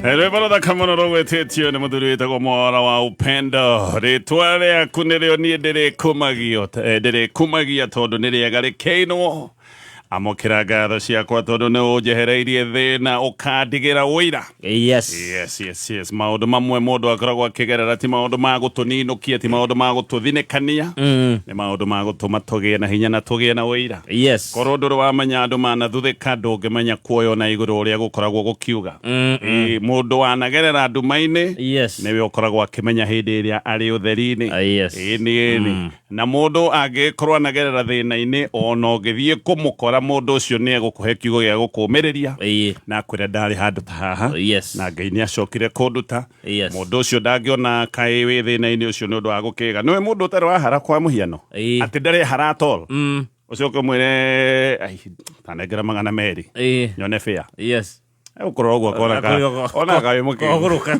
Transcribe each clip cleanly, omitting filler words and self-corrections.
Rwĩmbo rũthaka mũno rũgwĩtĩtio nĩ mũthuri wĩtagwo Mwara wa Upendo. Rĩtwa rĩaku nĩrĩo niĩ ndĩrĩkumagio, ndĩrĩkumagia tondũ nĩ rĩega rĩkĩinwo. Amũkĩra ngatho ciakwa tondũ nĩ ũnjehereirie thĩna ũkandigĩra ũira. Yes. Yes, yes, yes. Maũndũ mamwe mũndũ akoragwo akĩgerera ti maũndũ ma gũtũninũkia, ti maũndũ ma gũtũthinĩkania, nĩ maũndũ ma gũtũma tũgĩe na hinya na tũgĩe na ũira. Yes. Korwo ndũrĩ wamenya andũ manathuthĩka ndũngĩmenya kuoywo na igũrũ ũrĩa gũkoragwo gũkiuga. Ĩĩ, mũndũ wanagerera nduma-inĩ Yes. nĩwe ũkoragwo akĩmenya hĩndĩ ĩrĩa arĩ ũtheri-inĩ. Ah, yes. Ĩĩ, nĩ ĩĩ. Na mũndũ angĩkorwo anagerera thĩna-inĩ ona ũngĩthiĩ kũmũkora mũndũ ũcio nĩ egũkũhe kiugo gĩa gũkũmĩrĩria Ĩĩ. na akwĩra ndarĩ handũ ta haha Yes. na Ngai nĩ acokire kũnduta. Yes. Mũndũ ũcio ndangĩona kaĩ wĩ thĩna-inĩ ũcio nĩ ũndũ wa gũkĩga. Nĩwe mũndũ ũtarĩ wahara kwa mũhiano Ĩĩ. atĩ ndarehara at all. Ũcoke ũmwĩre ai tanengera 200 Ĩĩ. nyone fare. Yes. Egũkũrora ũguo akona ka ona ka wĩ mũkĩgu. Kogũrũka.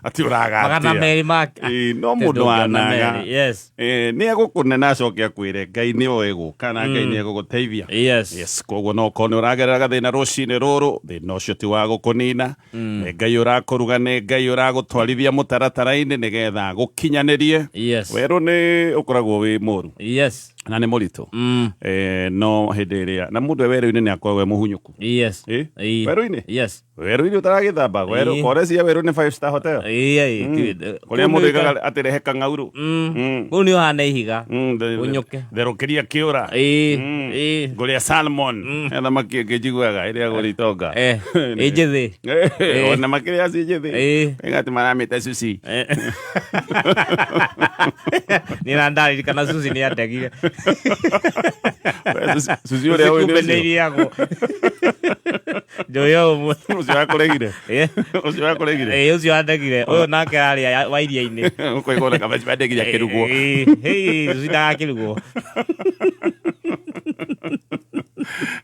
Ati ũraga Magana atĩa. merĩ ma Ĩĩ, no mũndũ Ndũngĩona wanaga. merĩ. Yes. Ĩĩ, nĩ egũkũnena acoke akwĩre Ngai nĩ oĩ gũka na Ngai nĩ egũgũteithia. Yes. Yes, koguo no ũkorwo nĩ ũragerera gathĩna rũcinĩ rũrũ, thĩna ũcio ti wa gũkũnina. Nĩ Ngai ũrakũruga, nĩ Ngai ũragũtwarithia mũtaratara-inĩ nĩgetha agũkinyanĩrie. Yes. Werũ nĩ ũkoragwo wĩ mũru Yes. na nĩ mũritũ. No hĩndĩ ĩrĩa na mũndũ e werũ-inĩ nĩ akoragwo e mũhunyũku. Yes. Ĩ? Ĩ. Werũ-inĩ? Yes. Werũ-inĩ ũtaragĩthamba, werũ Ĩ. kore cia werũ nĩ five star hotel. Ĩ, ĩ, Kũrĩa mũndũ oigaga atĩ rehe kang'aurũ. Kũu nĩ ũhana ihiga. Ũnyũke. Therũkĩria kĩũra. Ĩ, ĩ. Ngũrĩa salmon. He thamaki ĩngĩ njiguaga ĩrĩa gũritonga. Eh, ĩ njĩthĩ. Ona makĩrĩa ci njĩthĩ. Ĩ. Ĩga atĩ maramĩta sushi. Eh. Nĩ na ndaririkana Susi nĩ andegire. Sushi ũrĩa ũyũ nĩ Kumbe nĩ ũcio. iriagwo. Njũĩ o ũmwe. Ũcio wakũregire. Eh. Ũcio wakũregire. Ĩ, ũcio andegire. Ũyũ nake arĩa wa iria-inĩ. Ũkoiga ona kaba bandegire akĩrugwo. Ĩ, ĩ, Susi ndagakĩrugwo.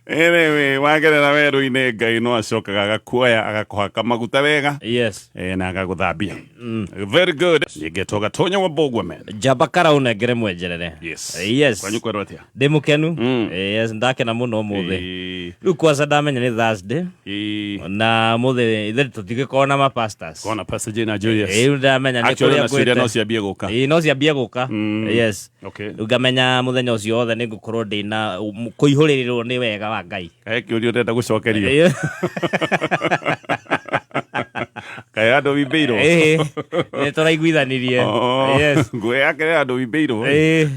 Anyway, wagerera werũ-inĩ Ngai no acokaga agakuoya agakũhaka maguta wega Yes. na agagũthambia. Very good. Nĩngetwo Gatonya wa Mbũgua man. Njamba kara ũnengere mwenjerere. Yes. Yes. Kwanyu kwerwo atĩa? Ndĩ mũkenu. Yes, ndakena mũno ũmũthĩ. Rĩu kwanza ndamenya nĩ Thursday. Na ũmũthĩ ithuĩ tũtigĩkorwo na ma pastors. Kona Pastor Jane na Julius. Rĩu ndamenya nĩ Actually, kũrĩa ona ciũria no ngwĩte. ciambie gũka. Ĩĩ, no ciambie gũka. Yes. Okay. Rĩu ngamenya mũthenya ũcio wothe nĩ ngũkorwo ndĩna kũihũrĩrĩrwo nĩ wega wa Ngai. Kaĩ kĩũria ũrenda gũcokerio? Ĩĩ. Kaĩ andũ wimbĩirwo? Ĩĩ, nĩ tũraiguithanirie. Oh, Yes. Nguo yake nĩ andũ wimbĩirwo. Ĩĩ.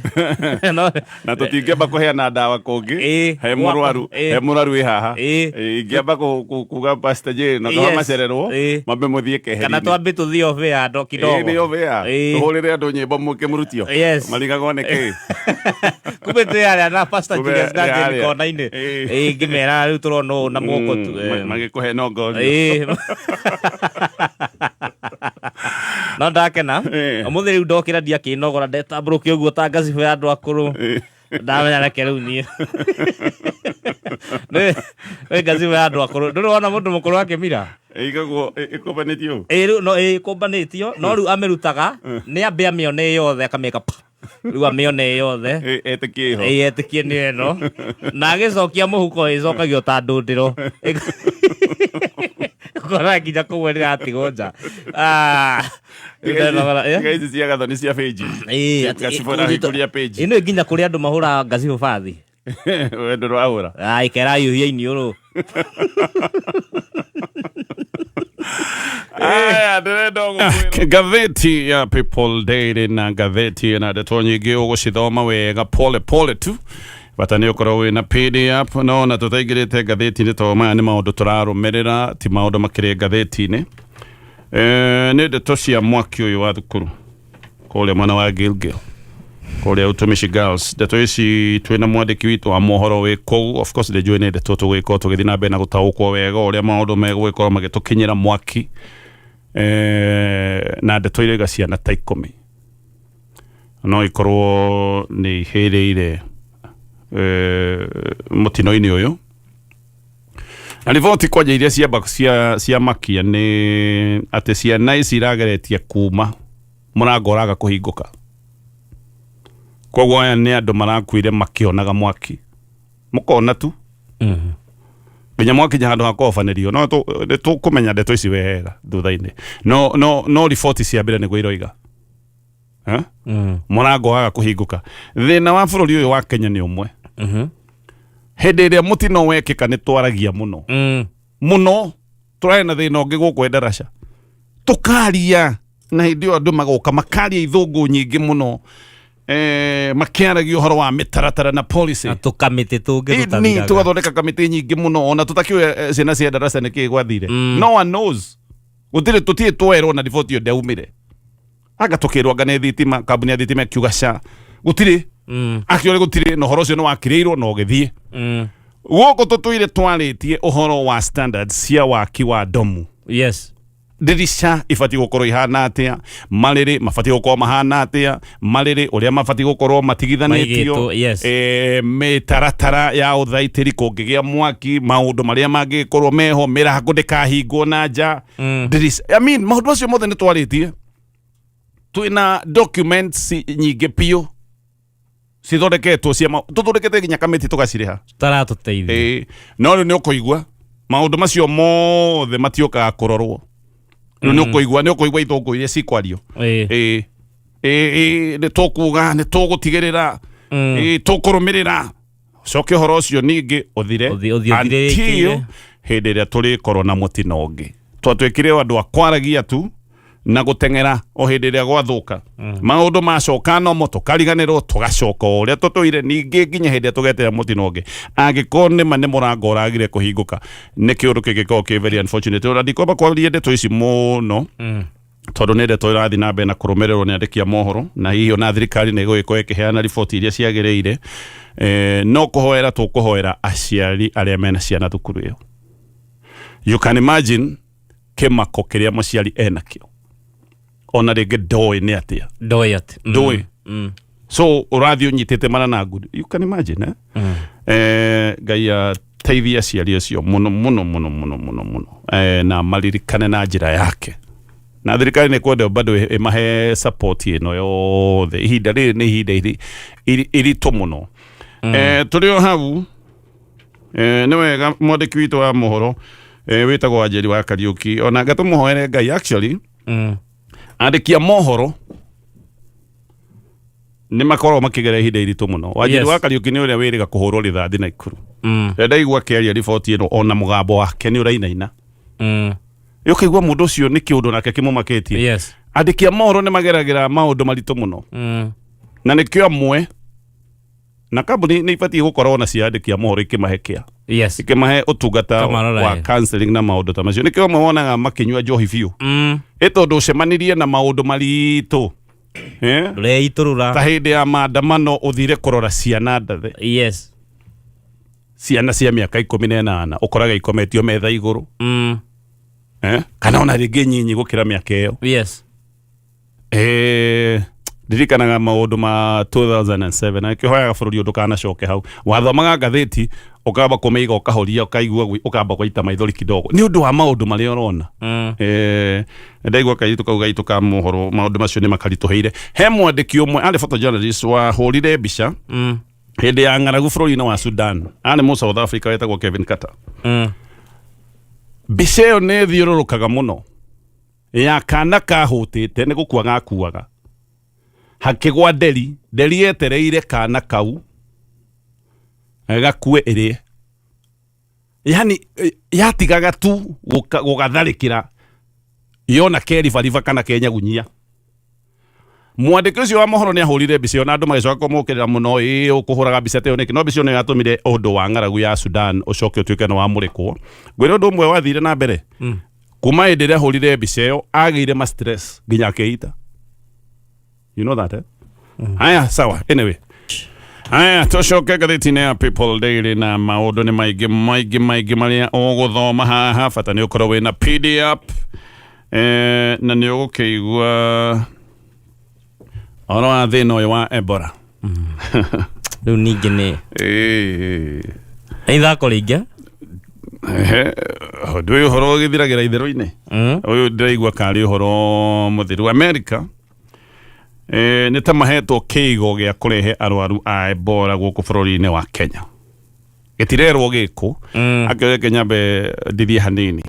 No- Na tũtingĩamba kũheana ndawa kũngĩ. Ĩĩ. He mũrwaru, Ĩĩ. he mũrwaru wĩ haha. Ĩĩ. Ĩĩ, Ingĩamba kuga Pastor Jane na Yes. macererwo, Ĩĩ. mambe mũthiĩ keheri-inĩ. Kana twambe tũthiĩ off air ndo kidogo. Ĩĩ, nĩ off air. Ĩĩ. Tũhũrĩre andũ nyĩmbo mũkĩmũrutio. Yes. Marigagwo nĩ kĩĩ? Kumbe twĩ harĩa na Pastor Kumbe Julius na nĩ Jane harĩa. kona-inĩ. Ĩĩ. Ĩĩ, ngĩmera rĩu tũrona ũũ na moko tu. Magĩkũhe nongorio. Ĩĩ. No ndakena. Ĩĩ. Ũmũthĩ rĩu ndokĩra ndiakĩnogora ndetambũrũkia ũguo ta ngacibũ ya andũ akũrũ. Ndamenya reke rĩu niĩ. Nĩ ngacibũ ya andũ akũrũ. Ndũrĩ wona mũndũ mũkũrũ akĩmira? Ĩigagwo ĩkũmbanĩtio ũũ? Ĩĩ rĩu no ĩkũmbanĩtio no rĩu amĩrutaga nĩ ambe amĩone ĩ yothe akamĩka pa. Rĩu amĩone ĩ yothe. Ĩ, etĩkie ĩho. Ĩĩ etĩkie nĩ ĩno. Na agĩcokia mũhuko ĩcokagio ta ndũndĩro. Ũkona nginya kũmwe nĩratigwo nja. Ah, rĩu ndenogora, ĩ? Tiga ici cia gathoni cia page. Ĩĩ, atĩ- Gacibũ ĩrahingũria page. Ĩ, nĩ nginya kũrĩ andũ mahũraga ngacibũ bathi. We ndũrahũra. Ah, ikerahiũhia iniũrũ. Aya, ndĩrenda gũkwĩra. Ngathĩti ya People Daily na ngathĩti ĩna ndeto nyingĩ ũgũcithoma wega pole pole tu bata nĩ ũkorwo wĩna PDF no ona tũtaingĩrĩte ngathĩti-inĩ tondũ maya nĩ maũndũ tũrarũmĩrĩra ti maũndũ makĩrĩ ngathĩti-inĩ. Nĩ ndeto cia mwaki ũyũ wa thukuru kũrĩa mwena wa Gilgil kũrĩa Utumishi Girls. Ndeto ici twĩna mwandĩki witũ wa mohoro wĩ kũu, of course ndĩnjũĩ nĩ ndeto tũgũgĩkorwo tũgĩthiĩ na mbere na gũtaũkwo wega ũrĩa maũndũ megũgĩkorwo magĩtũkinyĩra mwaki na ndeto irauga ciana ta 10 no ikorwo nĩ ihĩrĩire mũtino-inĩ ũyũ. Na riboti kwanja iria cia makia nĩ atĩ ciana ici irageretie kuma mũrango ũraga kũhingũka. Koguo aya nĩ andũ marakuire makĩonaga mwaki. Mũkona tu. Nginya mwakinya handũ ha kũhobanĩrio, no nĩ tũkũmenya ndeto ici wega thutha-inĩ, no riboti cia mbere nĩguo iroiga. Eh? Mũrango waga kũhingũka. Thĩna wa bũrũri ũyũ wa Kenya nĩ ũmwe. Hĩndĩ ĩrĩa mũtino wekĩka nĩ twaragia mũno mũno. Tũrarĩ na thĩna ũngĩ gũkũ Endarasha, tũkaria na hĩndĩ ĩyo andũ magoka makaria ithũngũ nyingĩ mũno, makĩaragia ũhoro wa mĩtaratara na policy. Na tũkamĩtĩ tũngĩ Ĩni, tũtathiraga. Tũgathondeka kamĩtĩ nyingĩ mũno ona tũtakĩũĩ ciana cia Endarasha nĩkĩ gwathire. No one knows, gũtirĩ, tũtirĩ twerwo na riboti ĩyo ndaumire. Anga tũkĩrwo anga nĩ thitima, kambuni ya thitima ĩkiuga ca gũtirĩ. Akiore gũtirĩ, na ũhoro ũcio nĩ wakirĩirwo na ũgĩthiĩ. Gũkũ tũtũire twarĩtie ũhoro wa standards cia waki wa ndomu. Ndirica ibatiĩ gũkorwo ihana atĩa, marĩrĩ mabatiĩ gũkorwo mahana atĩa, marĩrĩ ũrĩa mabatiĩ gũkorwo matigithanĩtio. Maigĩtwo, yes. Mĩtaratara ya ũthaitĩri kũngĩgĩa mwaki, maũndũ marĩa mangĩkorwo meho, mĩrango ndĩkahingwo na nja. Ndirica, I mean, maũndũ macio mothe nĩ twarĩtie, twĩna documents nyingĩ biũ cithondeketwo cia tũthondekete nginya kamĩtĩ tũgacirĩha. Taratũteithia. Ĩĩ, no rĩu nĩ ũkũigua maũndũ macio mothe matiũkaga kũrorwo. Rĩu nĩ ũkũigua ithũngũ iria cikwario. Ĩĩ ĩĩ ĩĩ, nĩ tũkuga nĩ tũgũtigĩrĩra, ĩĩ, tũkũrũmĩrĩra, coke ũhoro ũcio ningĩ ũthire. Ũthiĩ ũthire. Until ĩkĩire. Hĩndĩ ĩrĩa tũrĩkorwo na mũtino ũngĩ. Twatuĩkire o andũ a kwaragia tu na gũteng'era o hĩndĩ ĩrĩa gwathũka. Maũndũ macoka nomo tũkariganĩrwo, tũgacoka o ũrĩa tũtũire ningĩ nginya hĩndĩ ĩrĩa tũgetera mũtino ũngĩ. Angĩkorwo nĩma nĩ mũrango ũragire kũhingũka, nĩ kĩũndũ kĩngĩkorwo kĩ very unfortunate. Ona ndikwamba kwaria ndeto ici mũno tondũ nĩ ndeto ĩrathiĩ na mbere na kũrũmĩrĩrwo nĩ andĩki a mohoro, na hihi ona thirikari nĩ ĩgũgĩkorwo ĩkĩheana riboti iria ciagĩrĩire. No kũhoera tũkũhoera aciari arĩa mena ciana thukuru ĩyo. You can imagine kĩmako kĩrĩa mũciari enakĩo, ona rĩngĩ ndoĩ nĩ atĩa. Ndoĩ atĩ. Ndũĩ. So ũrathiĩ ũnyitĩte mananangu, you can imagine, eh? Ngai ateithie aciari acio mũno mũno mũno mũno mũno mũno, na maririkane na njĩra yake, na thirikari nĩ kwenda bado ĩmahe support ĩno yothe. Ihinda rĩrĩ nĩ ihinda iritũ mũno. Tũrĩ o hau, nĩ wega mwandĩki witũ wa mohoro, wĩtagwo Wanjeri wa Kariũki, ona nga tũmũhoere Ngai actually. Andĩki a mohoro nĩ makoragwo makĩgera ihinda iritũ mũno. Wanjeri wa Kariũki nĩ ũrĩa wĩrĩga kũhũrwo rithathi Naikuru. Rĩrĩa ndaigua akĩaria riboti ĩno, ona mũgambo wake nĩ ũrainaina. Ũkaigua mũndũ ũcio nĩ kĩũndũ nake kĩmũmakĩtie. Andĩki a mohoro nĩ mageragĩra maũndũ maritũ mũno. Na nĩkĩo amwe na kambuni nĩ ibatiĩ gũkorwo na cia andĩki a mohoro ikĩmahe kĩa ikĩmahe ũtungata Kamarora, wa counseling na maũndũ ta macio. Nĩkĩo amwe wonaga makĩnyua njohi biũ, ĩ tondũ ũcemanirie na maũndũ maritũ, eh? Ndũreitũrũra. Ta hĩndĩ ya maandamano ũthire kũrora ciana ndathe. Ciana cia mĩaka 18 ũkoraga ikometio metha igũrũ, eh? Kana ona rĩngĩ nyinyi gũkĩra mĩaka ĩyo. Ndirikanaga maũndũ ma 2007 na kĩhoyaga bũrũri ũyũ ndũkanacoke hau. Wathomaga ngathĩti ũkamba kũmĩiga, ũkahoria, ũkaigua ũkamba gwaita maithori kidogo nĩ ũndũ wa maũndũ marĩa ũrona. Ndaigua kairĩtu kau gaitũ ka mohoro, maũndũ macio nĩ makaritũhĩire. He mwandĩki ũmwe arĩ photojournalist wahũrire mbica hĩndĩ ya ng'aragu bũrũri-inĩ wa Sudan, arĩ mũ South Africa wetagwo Kevin Carter. Mbica ĩyo nĩ ĩthiũrũrũkaga mũno ya kana kahũtĩte nĩ gũkua gakuaga, hakĩgwa nderi, nderi yetereire kana kau gakue ĩrĩe, yani yatigaga tu gũgatharĩkĩra yona keribariba kana kenyagunyia. Mwandĩki ũcio wa mohoro nĩ ahũrire mbica ĩyo na andũ magĩcoka kũmũkĩrĩra mũno, ĩĩ ũkũhũraga mbica ta ĩyo nĩkĩ? No mbica ĩyo nĩyo yatũmire ũndũ wa ng'aragu ya Sudan ũcoke ũtuĩke nĩ wamũrĩkwo. Ngwĩre ũndũ ũmwe wathire na mbere kuma hĩndĩ ĩrĩa ahũrire mbica ĩyo, agĩire ma stress nginya akĩita, you know that, eh? Haya, sawa, anyway, haya tũcoke ngathĩti-inĩ ya People Daily, na maũndũ nĩ maingĩ maingĩ maingĩ marĩa ũgũthoma haha. Bata nĩ ũkorwo wĩna PDF, na nĩ ũgũkĩigua ũhoro wa thĩna ũyũ wa Ebola. Rĩu ningĩ nĩ nĩ ithako rĩingĩ. Ehe, ũndũ ũyũ ũhoro ũgĩthiragĩra itherũ-inĩ. Ũyũ ndĩraigua karĩ ũhoro mũthiru. America, nĩ ta mahetwo kĩigo gĩa kũrehe arwaru a Ebola gũkũ bũrũri-inĩ wa Kenya. Gĩtirerwo gĩkũ. Akĩreke nyambe ndithie hanini.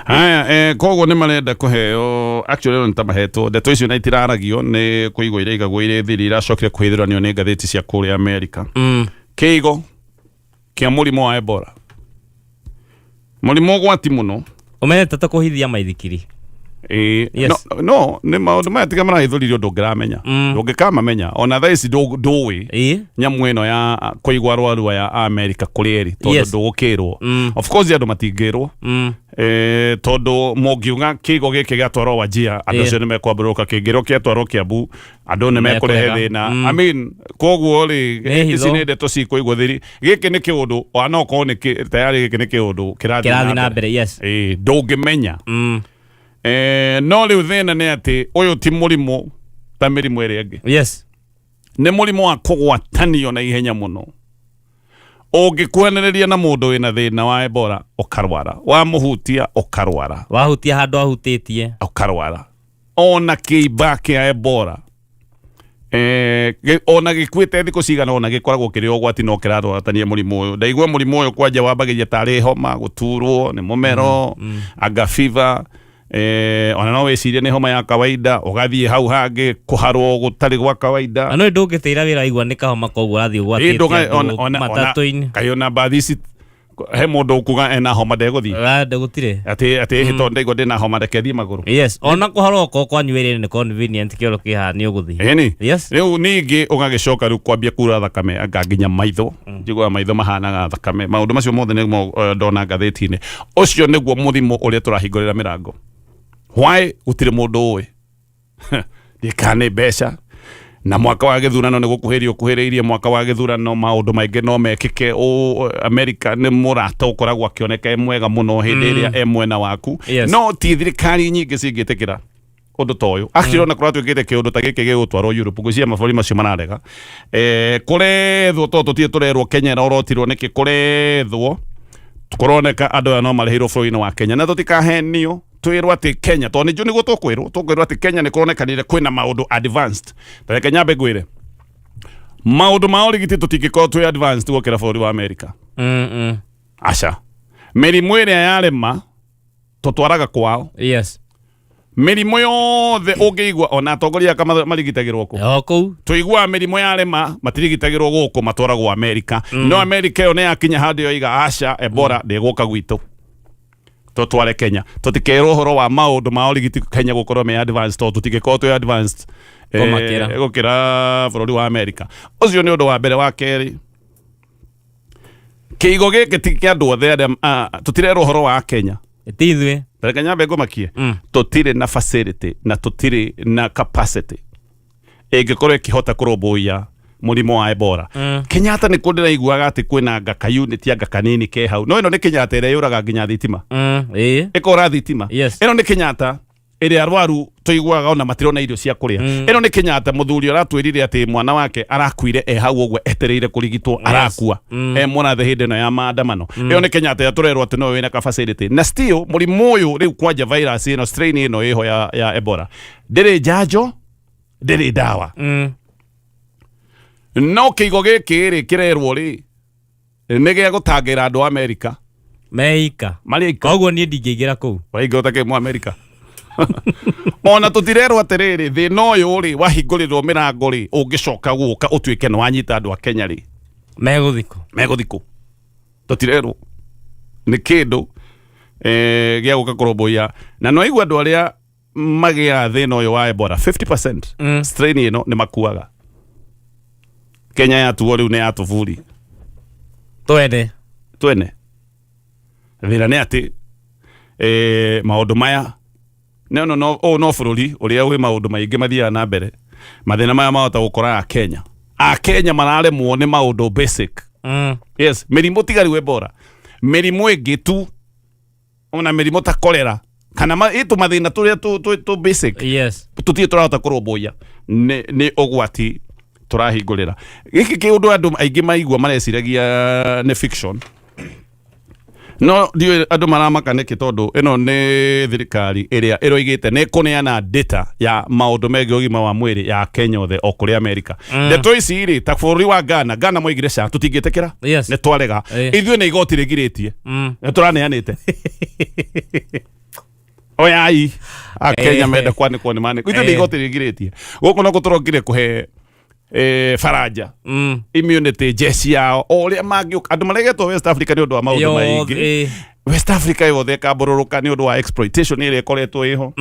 Haya, koguo nĩ marenda kũheo, actually nĩ ta mahetwo ndeto icio na itiraragio, nĩ kũigwo iraigagwo irĩ thiri, iracokire kũhithũranio nĩ ngathĩti cia kũrĩa Amerika. Kĩigo kĩa mũrimũ wa Ebola, mũrimũ ũgwati mũno. Ũmenyete ta kũhithia maithikiri. Ĩĩ. Yes. No nĩ maũndũ maya tiga marahithũririo ndũngĩramenya. Ndũngĩkamamenya ona thaa ici ndũĩ nyamũ ĩno ya kũigwa rwarua ya Amerika kũrĩa ĩrĩ tondũ ndũgũkĩrwo. Of course andũ matingĩrwo, tondũ mũngiuga kĩigo gĩkĩ gĩatwarwo Wajir, andũ acio nĩ mekwambũrũka. Kĩngĩrwo kĩatwarwo Kiambu, andũ nĩ mekũrehe Mekũrega. thĩna. I mean, koguo rĩ, Nĩ ici hitho. nĩ ndeto cikũigwo thiri. Gĩkĩ nĩ kĩũndũ ona okorwo nĩ tayarĩ gĩkĩ nĩ kĩũndũ kĩrathiĩ kĩrathiĩ na mbere, yes. Ĩĩ, ndũngĩmenya. No rĩu thĩna nĩ atĩ ũyũ ti mũrimũ ta mĩrimũ ĩrĩa ĩngĩ. Nĩ mũrimũ wa kũgwatanio na ihenya mũno. Ũngĩkuhanĩrĩria na mũndũ wĩna thĩna wa Ebola ũkarwara, wamũhutia ũkarwara. Wahutia handũ ahutĩtie. Ũkarwara. Ona kĩimba kĩa Ebola, ona gĩkuĩte thikũ cigana ona gĩkoragwo kĩrĩ ũgwati, no kĩrarwaratania mũrimũ ũyũ. Ndaigua mũrimũ ũyũ kwanja wambagĩria tarĩ homa, gũturwo nĩ mũmero, anga fever, ona no wĩcirie nĩ homa ya kawaida, ũgathiĩ hau hangĩ kũharwo gũtarĩ gwa kawaida. Na no ndũngĩtĩra wĩra waigua nĩ kahoma, koguo ũrathiĩ Ĩ, ũgwatĩtie andũ ona matatũ-inĩ. Kaĩ ona mbathi ici he mũndũ ũkuga ena homa ndegũthiĩ? Gũtirĩ. Atĩ ĩhĩ, tondũ ndaigua ndĩna homa, reke thiĩ magũrũ. Yes, ona kũharwo okorwo kwanyu wĩra-inĩ nĩ convenient, kĩoro kĩ haha nĩ ũgũthiĩ. Ĩni. Yes. Rĩu ningĩ ũgagĩcoka rĩu kwambia kura thakame, anga nginya maitho, njiguaga maitho mahanaga thakame. Maũndũ macio mothe nĩmo ndona ngathĩti-inĩ. Ũcio nĩguo mũrimũ ũrĩa tũrahingũrĩra mĩrango. Why gũtirĩ mũndũ ũĩ ndikana nĩ mbeca na mwaka wa gĩthurano nĩ gũkuhĩrĩria ũkuhĩrĩirie. Mwaka wa gĩthurano maũndũ maingĩ no mekĩke. America nĩ mũrata ũkoragwo akĩoneka e mwega mũno hĩndĩ ĩrĩa e mwena waku. No ti thirikari nyingĩ cingĩtĩkĩra ũndũ ta ũyũ. Actually, ona kũratuĩkĩte kĩũndũ ta gĩkĩ gĩgũtwarwo Europe, ngwĩciria mabũrũri macio mararega. Kũrethwo to tũtirĩ tũrerwo Kenya ĩrorotirwo nĩkĩ. Kũrethwo kũroneka andũ aya no marĩhĩirwo bũrũri-inĩ wa Kenya, na tũtikahenio twĩrwo atĩ Kenya, tondũ nĩnjũ nĩguo tũkwĩrwo atĩ Kenya nĩ kũronekanire kwĩna maũndũ advanced. Ta reke nyambe ngwĩre, maũndũ ma ũrigiti tũtingĩkorwo twĩ advanced gũkĩra bũrũri wa America. Aca, mĩrimũ ĩrĩa yarema tũtwaraga kwao. Mĩrimũ yothe ũngĩigua, ona atongoria aka marigitagĩrwo kũ? O kũu. Tũiguaga mĩrimũ yarema matirigitagĩrwo gũkũ, matwaragwo Amerika. No Amerika ĩyo nĩ yakinya handũ yoiga aca, Ebola ndĩgũka gwitũ, tũtware Kenya. Tũtikerwo ũhoro wa maũndũ ma ũrigiti Kenya gũkorwo me advanced, tondũ tũtingĩkorwo twĩ advanced Kũmakĩra. gũkĩra bũrũri wa Amerika. Ũcio nĩ ũndũ wa mbere. Wa kerĩ, kĩigo gĩkĩ ti kĩa andũ othe arĩa tũtirerwo ũhoro wa Kenya. Ti ithuĩ. Reke nyambe ngũmakie. Tũtirĩ na facility na tũtirĩ na capacity ĩngĩkorwo ĩkĩhota kũrũmbũiya mũrimũ wa Ebola. Kenyatta nĩ kũ ndĩraiguaga atĩ kwĩna ngaka unit, anga kanini ke hau, no ĩno nĩ Kenyatta ĩrĩa yũraga nginya thitima. Ĩkora thitima. Ĩno nĩ Kenyatta ĩrĩa arwaru tũiguaga ona matirona irio cia kũrĩa. Ĩno nĩ Kenyatta mũthuri ũratwĩrire atĩ mwana wake arakuire e hau ũguo etereire kũrigitwo, arakua e mũrathe hĩndĩ ĩno ya maandamano. Ĩyo nĩ Kenyatta ĩrĩa tũrerwo atĩ no wĩna capacity, na still mũrimũ ũyũ rĩu kwanja virus ĩno, strain ĩno ĩho ya Ebola, ndĩrĩ njanjo, ndĩrĩ ndawa. No kĩigo gĩkĩ rĩ, kĩrerwo rĩ nĩ gĩa gũtangĩra andũ a Amerika. Meika. Marĩ aika. Koguo niĩ ndingĩingĩra kũu. Waingĩ ũtakĩ mu Amerika. Ona tũtirerwo atĩrĩrĩ, thĩna ũyũ rĩ wahingũrĩrwo mĩrango rĩ, ũngĩcoka gũka ũtuĩke nĩ wanyita andũ a Kenya rĩ, megũthikũ. Megũthikũ. Tũtirerwo nĩ kĩndũ gĩa gũka kũrũmbũiya. Na no aigua andũ arĩa magĩaga thĩna ũyũ wa Ebola, 50% strain ĩno nĩ makuaga. Kenya yatuo rĩu nĩ yatũburi. Twene. Twene. Thĩna nĩ atĩ maũndũ maya no ũyũ no bũrũri ũrĩa wĩ maũndũ maingĩ mathiaga na mbere. Mathĩna maya mahota gũkora Akenya. Akenya mararemwo nĩ maũndũ basic. Yes, mĩrimũ tiga rĩu Ebola, mĩrimũ ĩngĩ tu, ona mĩrimũ ta cholera kana ĩ tũmathĩna tũrĩa tũ basic tũtirĩ tũrahota kũrũmbũiya. Nĩ ũgwati tũrahingũrĩra. Gĩkĩ kĩũndũ andũ aingĩ maigua mareciragia nĩ fiction. No ndiũĩ andũ maramaka nĩkĩ, tondũ ĩno nĩ thirikari ĩrĩa ĩroigĩte nĩ ĩkũneana data ya maũndũ megiĩ ũgima wa mwĩrĩ ya Kenya othe o kũrĩ Amerika. Ndeto ici rĩ, ta bũrũri wa Ghana moigire ca tũtingĩtĩkĩra, nĩ twarega. Ithuĩ nĩ igoti rĩgirĩtie, nĩ tũraneanĩte. Oyai akenya mende kwanĩkwo nĩ manĩkwo, ithuĩ nĩ igoti rĩgirĩtie. Gũkũ no tũrokire kũhe Faranja immunity jeshi yao o ũrĩa mangĩũka. Andũ maregetwo West Africa nĩ ũndũ wa maũndũ maingĩ. West Africa yothe ĩkambũrũrũka nĩ ũndũ wa exploitation ĩrĩa ĩkoretwo ĩho,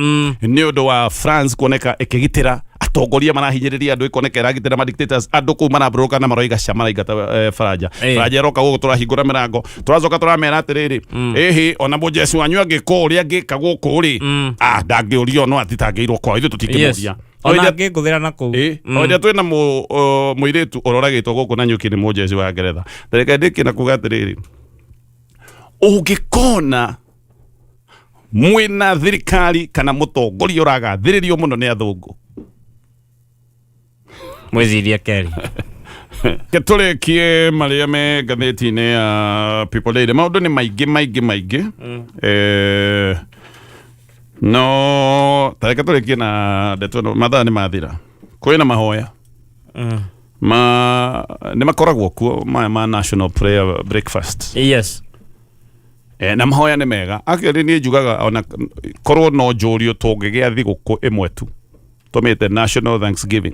nĩ ũndũ wa France kuoneka ĩkĩgitĩra atongoria marahinyĩrĩria andũ, ĩkoneka ĩragitĩra ma dictators. Andũ kũu marambũrũrũka na maroiga ca maraingata Faranja. Faranja ĩroka gũkũ, tũrahingũra mĩrango, tũracoka tũramera atĩrĩrĩ, ĩhĩ, ona mũjeshi wanyu angĩka ũrĩa angĩka gũkũ rĩ, ah, ndangĩũrio, no athitangĩirwo kwao, ithuĩ tũtingĩmũria. Ona angĩngũthĩra na kũu. O ĩrĩa twĩna mũirĩtu ũroragĩtwo gũkũ na nyuki nĩ mũjeshi wa Ngeretha. Reke ndĩkie na kuga atĩrĩrĩ, ũngĩkona mwĩna thirikari kana mũtongoria ũragathĩrĩrio mũno nĩ athũngũ, Mwĩcirie kerĩ. Ke tũrĩkie marĩa me ngathĩti-inĩ ya People Daily. Maũndũ nĩ maingĩ maingĩ maingĩ, no tareke tũrĩkie na ndeto ĩno. Mathaa nĩ mathira. Kwĩna mahoya ma nĩ makoragwo kuo maya ma National Prayer Breakfast. Na mahoya nĩ mega. Actually niĩ njugaga ona korwo no njũrio, tũngĩgĩa thigũkũ ĩmwe tu tũmĩte National Thanksgiving,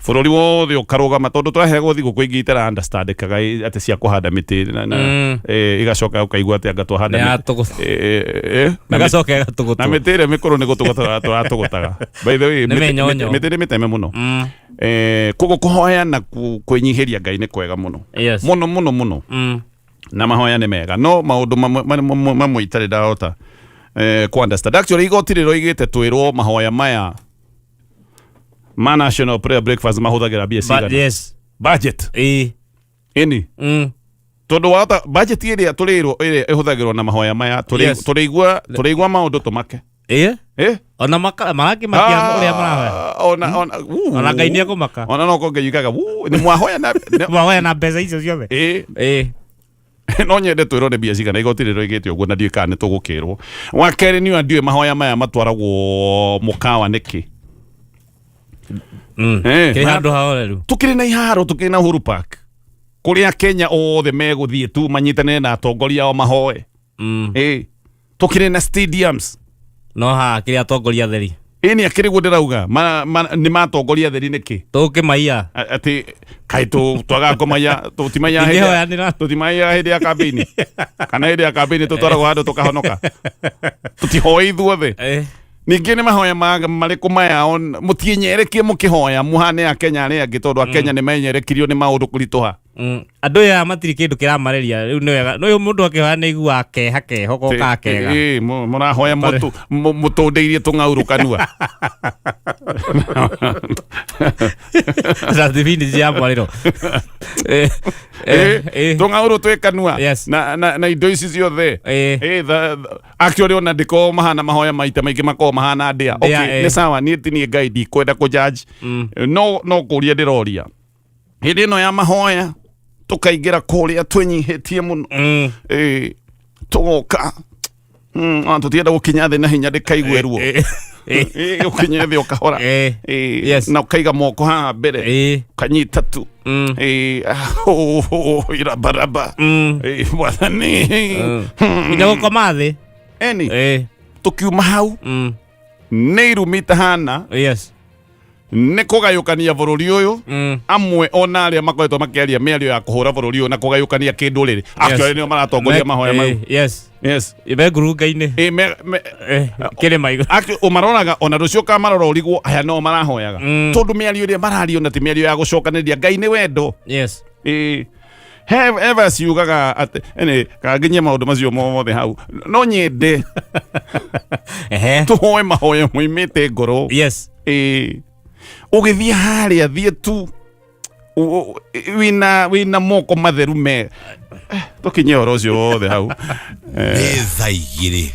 bũrũri wothe ũkarũgama, tondũ tũraheagwo thigũkũ ingĩ itara understandĩkaga atĩ cia kũhanda mĩtĩ na igacoka ũkaigua atĩ anga twahanda Nĩ mĩtĩ. Na mĩtĩ- Ĩgacoka na ĩgatũgũtwo. Mĩtĩ ĩrĩa mĩkũrũ nĩ gũtũgũta tũratũgũtaga. By the way, Nĩ mĩnyonyo. mĩtĩ nĩ mĩteme mũno. Koguo kũhoya na kwĩnyihĩria Ngai nĩ kwega mũno, mũno mũno mũno, na mahoya nĩ mega, no maũndũ mamwe itarĩ ndahota ku understand. Actually igoti rĩroigĩte twĩrwo mahoya maya ma National Prayer Breakfast mahũthagĩra mbia cigana, budget. Ĩni, tondũ wahota budget ĩrĩa tũrĩrwo ĩrĩa ĩhũthagĩrwo na mahoya maya, tũrĩigua maũndũ tũmake. Eh? Ona marakĩmakia ũrĩa marahoya. Ah, ona Ona Ngai nĩ ekũmaka. Ona no Ngai yugaga, "Wuu, nĩ mwahoya na Mahoya na mbeca icio ciothe." No nyende twĩrwo nĩ mbia cigana. Igoti rĩroigĩte ũguo na ndiũĩ kana nĩ tũgũkĩrwo. Wa kerĩ, niĩ ndiũĩ mahoya maya matwaragwo mũkawa nĩkĩ. Kĩrĩ handũ hahoreru. Tukĩrĩ na iharo, tukĩrĩ na Uhuru Park kũrĩa Kenya othe megũthiĩ tu manyitanĩre na atongoria ao mahoe. Tukĩrĩ na stadiums. No haha kĩrĩ atongoria atheri. Ĩ nĩ akĩrĩ guo ndĩrauga nĩ matongoria atheri nĩkĩ? Tũkĩmaiya. Atĩ kaĩ twagaga kũmaiya? Tũtimaiya hĩndĩ ya- Ingĩhoyanĩra. Tũtimaiya hĩndĩ ya kambĩini, kana hĩndĩ ya kambĩini tũtwaragwo handũ tũkahonoka? Tũtihoe ithuothe? Ningĩ nĩ mahoya marĩkũ maya mũtienyerekie mũkĩhoya mũhane Akenya arĩa angĩ, tondũ Akenya nĩ menyerekirio nĩ maũndũ kũritũha. Andũ aya matirĩ kĩndũ kĩramareria rĩu. Nĩ wega no mũndũ akĩhoya nĩ aiguaga keha keho gokaga kega. Mũrahoya mũtũndĩirie tũng'aurũ kanua. Na thibindi cia mwarĩro. Tũng'aurũ twĩ kanua na indo ici ciothe. Actually ona ndĩkoragwo mahana mahoya maita maingĩ makoragwo mahana ndĩa. Ndĩa, Okay, nĩ sawa, niĩ ti niĩ Ngai, ndikwenda kũ-judge, no kũria ndĩroria hĩndĩ ĩno ya mahoya tũkaingĩra kũrĩa twĩnyihĩtie mũno, tũgoka, ona tũtienda gũkinya thĩ na hinya ndĩkaigue ruo. Ũkinye thĩ ũkahora. Na ũkaiga moko haha mbere, ũkanyita tu. Ah, oh, irabaraba. Mwathani. Nginya gũkoma thĩ. Eni tũkiuma hau nĩ irumi itahana, nĩ kũgayũkania bũrũri ũyũ. Amwe ona arĩa makoretwo makĩaria mĩario ya kũhũra bũrũri ũyũ na kũgayũkania kĩndũrĩrĩ, actually nĩo maratongoria mahoya mau. Me ngurunga-inĩ. Kĩrĩma igũrũ. Actually, ũmaroraga ona rũciũ kamarora ũrigwo aya no marahoyaga, tondũ mĩario ĩrĩa mararia ona ti mĩario ya gũcokanĩrĩria. Ngai nĩ wendo. He Eva ciugaga atĩ ene kanginyia maũndũ macio mothe hau, no nyende tũhoe mahoya moimĩte ngoro. Ũgĩthiĩ harĩa, thiĩ tu wĩna moko matheru me tũkinye ũhoro ũcio wothe hau. Nĩ thaa 2.